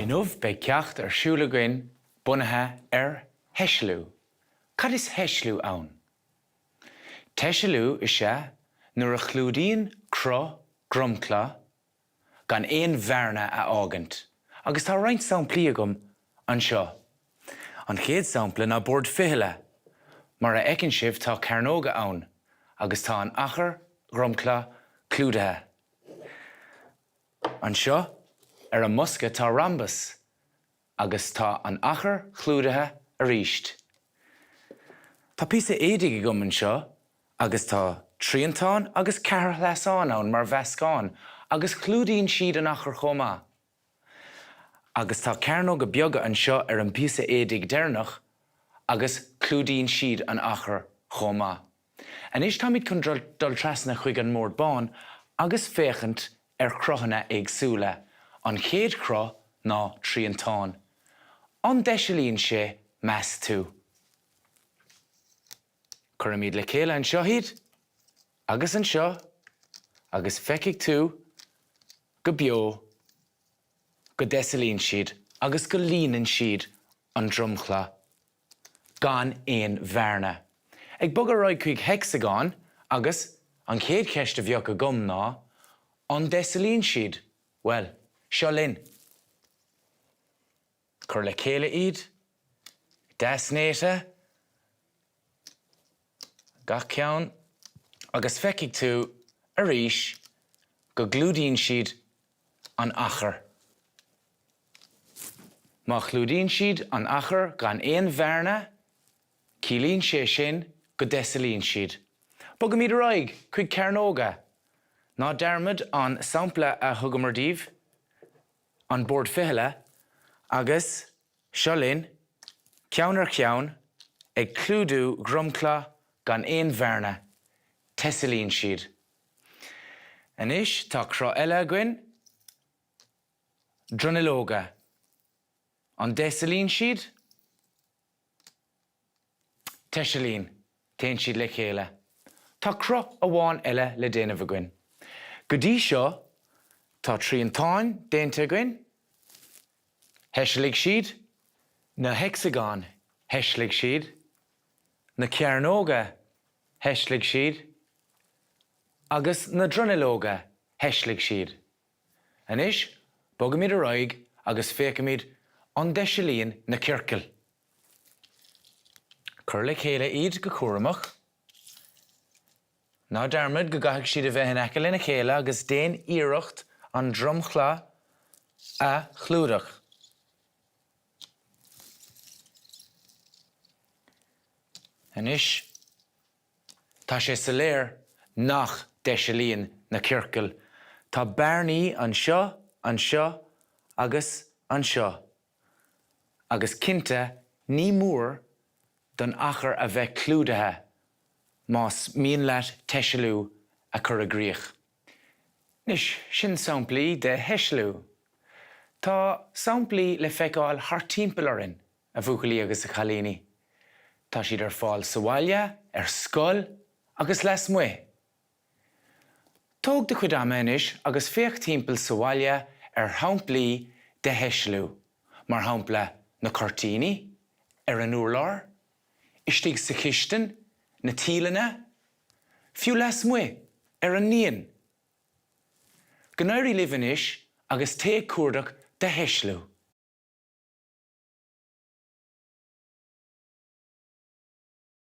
Inniu beidh ceacht ar siúl againn bunaithe ar theisealú. Cad is teisealú ann? Teisealú is ea nuair a chlúdaíonn cruth dromchla gan aon bhearna a fhágaint, agus tá roinnt samplaí agam anseo. An chéad sampla ná bord fichille. Mar a fheiceann sibh tá cearnóga ann agus tá an achar dhromchla clúdaithe. Anseo ar an mbosca tá rambas agus tá an achar clúdaithe arís. Tá píosa éadaigh agam anseo agus tá triantán agus ceathairshleasán ann mar mheascán agus clúdaíonn siad an achar chomh maith. Agus tá cearnóga beaga anseo ar an bpíosa éadaigh deireanach agus clúdaíonn siad an achar chomh maith. Anois táimid chun dul trasna chuig an mbord bán agus féachaint ar chruthanna éagsúla. An chéad chruth ná triantán. An dteisealaíonn sé, meas tú? Cuirfimid le chéile anseo iad, agus anseo, agus feicfidh tú go beo go dteisealaíonn siad agus go líonann siad an dromchla gan aon bhearna. Ag bogadh ar aghaidh chuig heicseagán agus an chéad cheist a bheadh agam ná, an dteisealaíonn siad? Bhuel, seo linn! Cuir le chéile iad, deas néata, gach ceann, agus feicfidh tú arís go gclúdaíonn siad an achar. Má chlúdaíonn siad an achar gan aon bhearna, ciallaíonn sé sin go dteisealaíonn siad. Bogaimid ar aghaidh chuig cearnóga. Ná dearmad an sampla a thugamar daoibh, an bord fichille, agus seo linn, ceann ar cheann, ag clúdú dhromchla gan aon bhearna, teisealaíonn siad. Anois tá cruth eile againn, dronuilleoga. An dteisealaíonn siad? Teisealaíonn, téann siad le chéile. Tá cruth amháin eile le déanamh againn. Go dtí seo, tá triantáin déanta againn, theisealaigh siad, na heicseagáin, theisealaigh siad, na cearnóga, theisealaigh siad, agus na dronuilleoga, theisealaigh siad. Anois, bogaimid ar aghaidh agus féachfaimid an dteisealaíonn na ciorcail. Cuir le chéile iad go cúramach. Ná dearmad go gcaithfidh siad a bheith in aice lena chéile agus déan iarracht an dromchla a chlúdach. Anois, tá sé soiléir nach dteisealaíonn na ciorcail. Tá bearnaí anseo, anseo agus anseo. Agus cinnte, ní mór don achar a bheith clúdaithe más mian leat teisealú a chur i gcrích. Anois, sin samplaí de theisealú. Tá samplaí le feiceáil thart timpeall orainn, a bhuachaillí agus a chailíní. Tá siad ar fáil sa bhaile, ar scoil agus lasmuigh. Tóg do chuid ama anois agus féach timpeall sa bhaile ar shamplaí de theisealú, mar shampla na cuirtíní ar an urlár, istigh sa chistin, na tíleanna, fiú lasmuigh ar an ndíon. Go n-éirí libh anois agus téigh ag cuardach do theisealú!